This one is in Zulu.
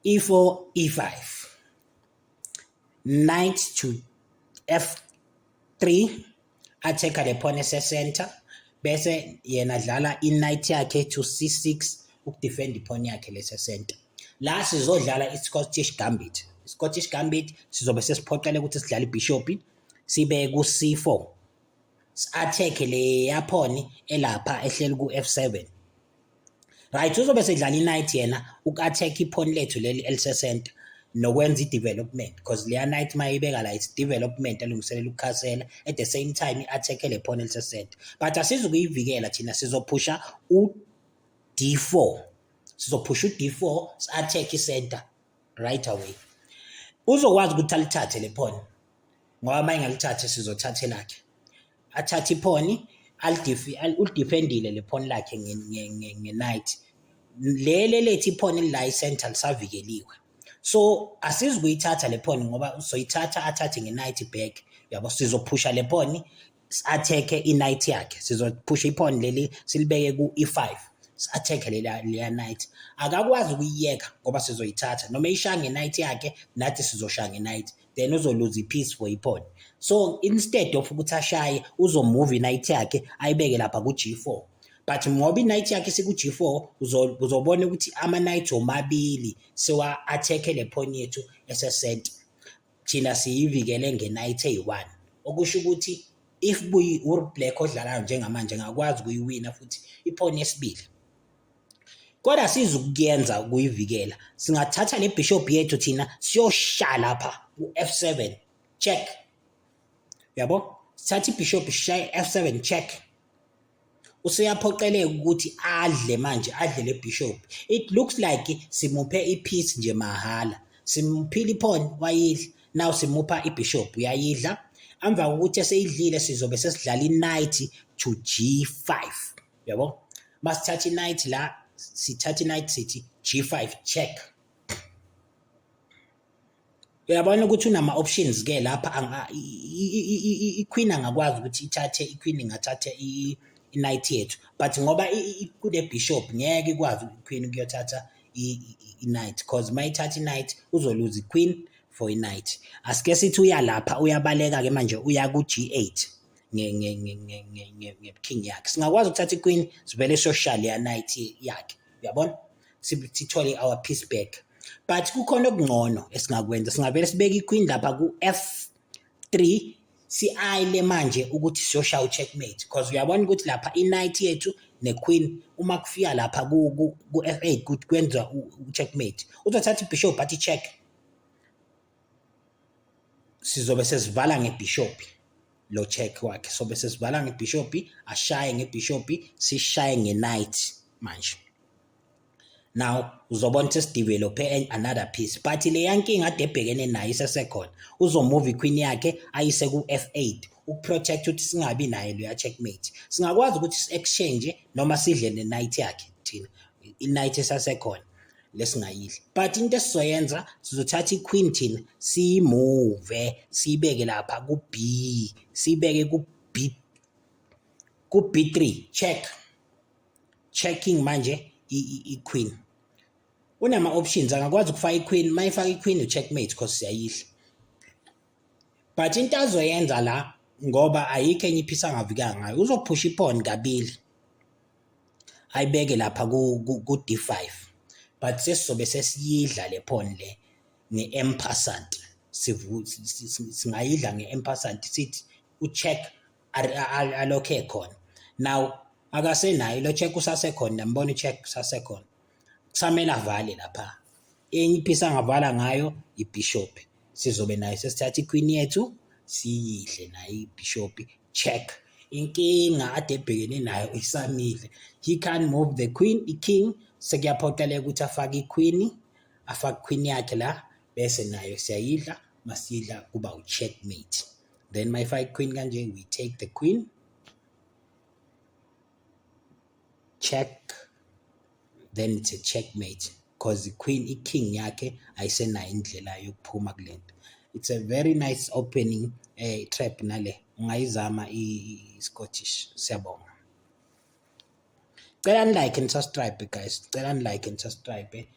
E4, E5, knight to F3, attack le pawn ese-center, bese yena dlala i-knight yakhe to C6 ukudefend i-pawn yakhe lese center. La sizodlala i-Scottish Gambit. I-Scottish Gambit sizobe sesiphoqele ukuthi sidlale i-bishop sibe ku-C4. Si-attack le pawn elapha ehleli ku-F7. Right, uzobe sedlala i-knight yena uku-attack i-pawn lethu leli elise-center nokwenza i-development, because leya knight mayibeka la, it's development elungiselela ukukhasela, at the same time i-attack le pawn elise-center. But asizukuyivikela thina, sizophusha u-D4, sizophusha u-D4, si-attack i-center right away. Uzokwazi ukuthi alithathe le pawn, ngoba uma engalithathe sizothatha elakhe. Athathe i-pawn, ulidefendile le pawn lakhe nge-knight. Leli lethu i-pawn elila i-center lisavikeliwe, so asizukuyithatha le pawn ngoba uzoyithatha athathe nge-knight back, yabo. Sizophusha le pawn, si-attack i-knight yakhe. Sizophusha i-pawn leli silibeke ku-E5, si-attack leya knight. Akakwazi ukuyiyeka ngoba sizoyithatha. Noma eyishaya nge-knight yakhe, nathi sizoshaya nge-knight, then uzoluza i-piece for i-pawn. So instead of ukuthi ashaye, uzomove i-knight yakhe ayibeke lapha ku-G4. But ngoba i-knight yakhe isiku-G4, uzobona ukuthi ama-knight omabili sewa-attack le pawn yethu ese-center. Thina siyivikele nge-knight eyi-1, okusho ukuthi if u-black odlalayo njengamanje angakwazi ukuyiwina futhi i-pawn yesibili. Kodwa sizukuyenza ukuyivikela, singathatha le bishop yethu thina siyoshaya lapha ku-F7 check, yabo. Sithatha i-bishop, sishaye F7 check. Useyaphoqeleka ukuthi adle manje, adle le bishop. It looks like simuphe i-piece nje mahhala. Simphile i-pawn, wayidla. Now simupha i-bishop, uyayidla. Emva kokuthi eseyidlile, sizobe sesidlala i-knight to G5, yabo. Masithatha i-knight la, sithatha i-knight, sithi G5 check. Uyabona ukuthi unama-options ke lapha. I-queen angakwazi ukuthi ithathe, i-queen ingathatha i-knight yethu, but ngoba kune bishop ngeke ikwazi i-queen ukuyothatha i-knight, because mayithatha i-knight uzoluza i-queen for i-knight. Asike sithi uya lapha, uyabaleka ke manje, uya ku-G8 nge-king yakhe. Singakwazi ukuthatha i-queen, sivele siyoshaya leya knight yakhe, uyabona, sithole our piece back. But kukhona okungcono esingakwenza. Singavele sibeke i-queen lapha ku-F3, si-ayile manje ukuthi siyoshaya u-checkmate, because uyabona ukuthi lapha i-knight yethu ne-queen uma kufika lapha ku-F8 kwenza u-checkmate. Uzothatha i-bishop, athi check, sizobe sesivala nge-bishop lo check wakhe. Sobe sesivala nge-bishop, ashaye nge-bishop, sishaye nge-knight manje. Now uzobona ukuthi sesidevelophe another piece, but leya nkinga ade ebhekene nayo isesekhona. Uzomove i-queen yakhe ayise ku-F8 ukuprotect ukuthi singabi naye loya checkmate. Singakwazi ukuthi si-exchange noma sidle ne-knight yakhe thina, i-knight esasekhona lesingayidli. But into esizoyenza, sizothatha i-queen thina, siyimove, siyibeke lapha ku-B, siyibeke ku-B, ku-B3 check. Checking manje i-queen. Unama-options, angakwazi ukufaka i-queen. Mayifaka i-queen, u-checkmate because siyayidla. But into azoyenza la, ngoba ayikho enye i-piece angavikanga ngayo, uzophusha i-pawn kabili, ayibeke lapha ku-D5. But sesizobe sesiyidla le pawn le nge-en passant. Singayidla nge-en passant, sithi u-check alokhe ekhona. Now akasenayo lo check, usasekhona, nambona i-check usasekhona. Kusamele avale lapha. Enye i-piece angavala ngayo i-bishop. Sizobe nayo sesithatha i-queen yethu, siyidle nayo i-bishop, check. Inkinga ade ebhekene nayo isamile. He can't move the queen, i-king. Sekuyaphoqeleka ukuthi afake i-queen, afake i-queen yakhe la, bese nayo siyayidla. Masiyidla kuba u-checkmate. Then mayifaka i-queen kanje, we take the queen, check, then it's a checkmate, because i-queen, i-king yakhe ayisenayo indlela yokuphuma kulento. It's a very nice opening trap nale, ungayizama i-Scottish. Siyabonga. Cela ni like and subscribe, guys. Cela ni like and subscribe.